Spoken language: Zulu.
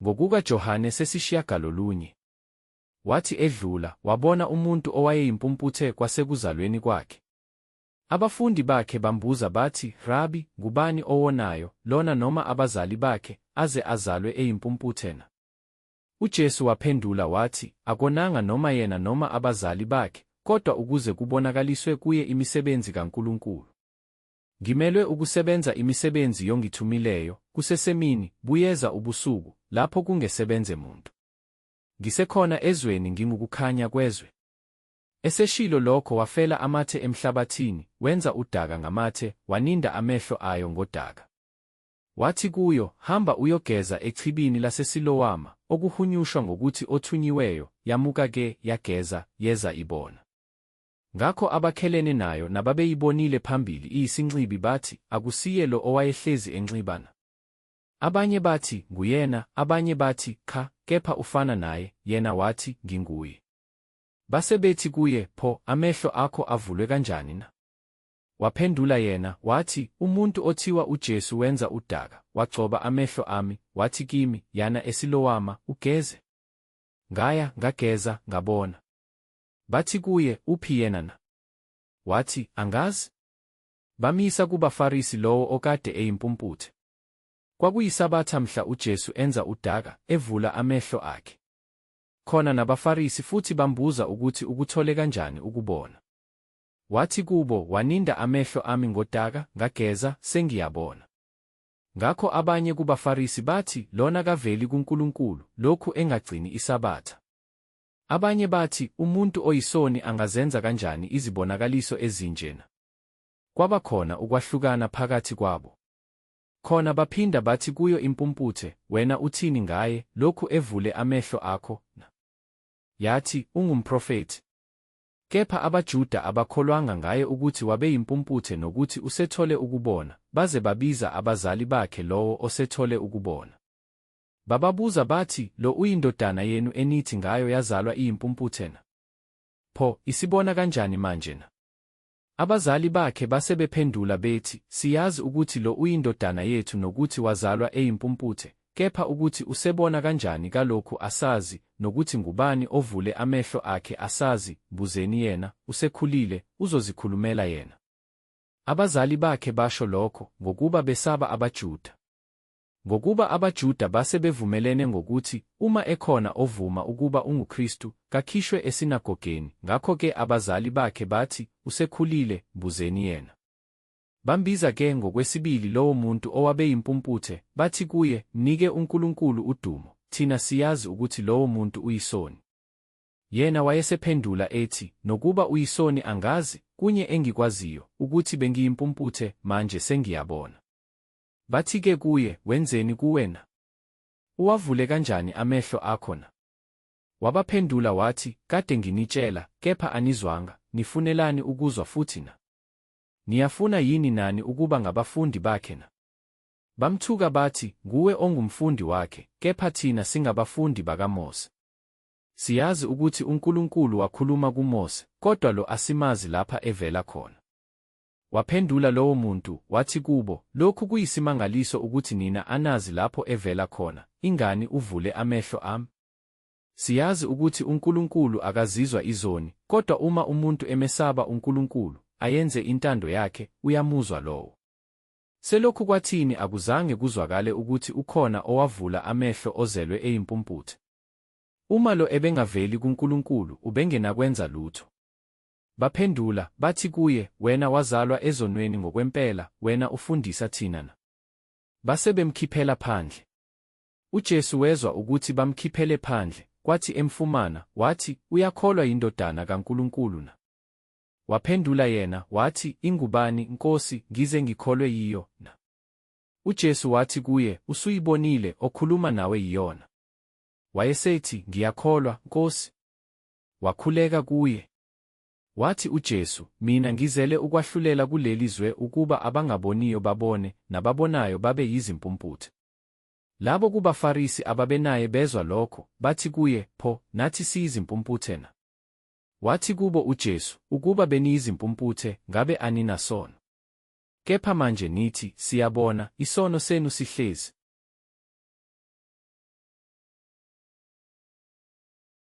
Ngokuka Johane sesishiyagalolunye. Wathi edlula, wabona umuntu owayeyimpumputhe kwasekuzalweni kwakhe. Abafundi bakhe bambuza bathi, Rabi, ngubani owonayo, lona noma abazali bakhe, aze azalwe eyimpumputhe na? UJesu waphendula wathi, Akonanga noma yena noma abazali bakhe, kodwa ukuze kubonakaliswe kuye imisebenzi kaNkulunkulu. Ngimelwe ukusebenza imisebenzi yongithumileyo, kusesemini, buyeza ubusuku, lapho kungesebenze muntu. Ngisekhona ezweni ngingukukhanya kwezwe. Eseshilo lokho wafela amathe emhlabathini, wenza udaka ngamathe, waninda amehlo ayo ngodaka. Wathi kuyo, Hamba uyogeza echibini laseSilowama, okuhunyushwa ngokuthi othunyiweyo, yamuka-ke, yageza, yeza ibona. Ngakho abakhelene nayo nababeyibonile phambili iyisinxibi bathi, Akusiye lo owayehlezi enxiba na? Abanye bathi, Nguyena, abanye bathi, Qha, kepha ufana naye, yena wathi, Nginguye. Base bethi kuye, Pho, amehlo akho avulwe kanjani na? Waphendula yena, wathi, Umuntu othiwa uJesu wenza udaka, wagcoba amehlo ami, wathi kimi, Yana eSilowama, ugeze. Ngaya, ngageza, ngabona. Bathi kuye, Uphi yena na? Wathi, Angazi. Bamyisa kubaFarisi lowo okade eyimpumputhe. KwakuyiSabatha mhla uJesu enza udaka, evula amehlo akhe. Khona nabaFarisi futhi bambuza ukuthi ukuthole kanjani ukubona. Wathi kubo, Waninda amehlo ami ngodaka, ngageza, sengiyabona. Ngakho abanye kubaFarisi bathi, Lona kaveli kuNkulunkulu, lokhu engagcini iSabatha. Abanye bathi, Umuntu oyisoni angazenza kanjani izibonakaliso ezinje na? Kwaba khona ukwahlukana phakathi kwabo. Khona baphinda bathi kuyo impumputhe, Wena uthini ngaye, lokhu evule amehlo akho, na? Yathi, Ungumprofethi. Kepha abaJuda abakholwanga ngaye ukuthi wabeyimpumputhe nokuthi usethole ukubona, baze babiza abazali bakhe lowo osethole ukubona. Bababuza bathi, Lo uyindodana yenu enithi ngayo yazalwa iyimpumputhe na? Pho, isibona kanjani manje na? Abazali bakhe base bephendula bethi, Siyazi ukuthi lo uyindodana yethu nokuthi wazalwa eyimpumputhe, kepha ukuthi usebona kanjani kalokhu asazi, nokuthi ngubani ovule amehlo akhe asazi, mbuzeni yena, usekhulile, uzozikhulumela yena. Abazali bakhe basho lokho, ngokuba besaba abaJuda. Ngokuba abaJuda base bevumelene ngokuthi, uma ekhona ovuma ukuba unguKristu, kakhishwe esinagogeni, ngakho-ke abazali bakhe bathi, Usekhulile, mbuzeni yena. Bambiza-ke ngokwesibili lowo muntu owabeyimpumputhe, bathi kuye, Mnike uNkulunkulu udumo, thina siyazi ukuthi lowo muntu uyisoni. Yena wayesephendula ethi, Nokuba uyisoni angazi, kunye engikwaziyo, ukuthi bengiyimpumputhe, manje sengiyabona. Bathi-ke kuye, Wenzeni kuwe na? Uwavule kanjani amehlo akho na? Wabaphendula wathi, Kade nginitshela, kepha anizwanga, nifunelani ukuzwa futhi na? Niyafuna yini nani ukuba ngabafundi bakhe na? Bamthuka bathi, Nguwe ongumfundi wakhe, kepha thina singabafundi bakaMose. Siyazi ukuthi uNkulunkulu wakhuluma kuMose, kodwa lo asimazi lapha evela khona. Waphendula lowo muntu, wathi kubo, Lokhu kuyisimangaliso ukuthi nina anazi lapho evela khona, ingani uvule amehlo ami. Siyazi ukuthi uNkulunkulu akazizwa izoni, kodwa uma umuntu emesaba uNkulunkulu, ayenze intando yakhe, uyamuzwa lowo. Selokhu kwathini akuzange kuzwakale ukuthi ukhona owavula amehlo ozelwe eyimpumputhe. Uma lo ebengaveli kuNkulunkulu, ubengenakwenza lutho. Baphendula, bathi kuye, Wena wazalwa ezonweni ngokwempela, wena ufundisa thina na? Base bemkhiphela phandle. UJesu wezwa ukuthi bamkhiphele phandle, kwathi emfumana, wathi, Uyakholwa yiNdodana kaNkulunkulu na? Waphendula yena, wathi, Ingubani, Nkosi, ngize ngikholwe yiyo, na? UJesu wathi kuye, Usuyibonile, okhuluma nawe yiyona. Wayesethi, Ngiyakholwa, Nkosi. Wakhuleka kuye. Wathi uJesu, Mina ngizele ukwahlulela kuleli zwe ukuba abangaboniyo babone, nababonayo babe yizimpumputhe. Labo kubaFarisi ababenaye bezwa lokho, bathi kuye, Pho, nathi siyizimpumputhe na? Wathi kubo uJesu, Ukuba beniyizimpumputhe, ngabe aninasono. Kepha manje nithi, Siyabona, isono senu sihlezi.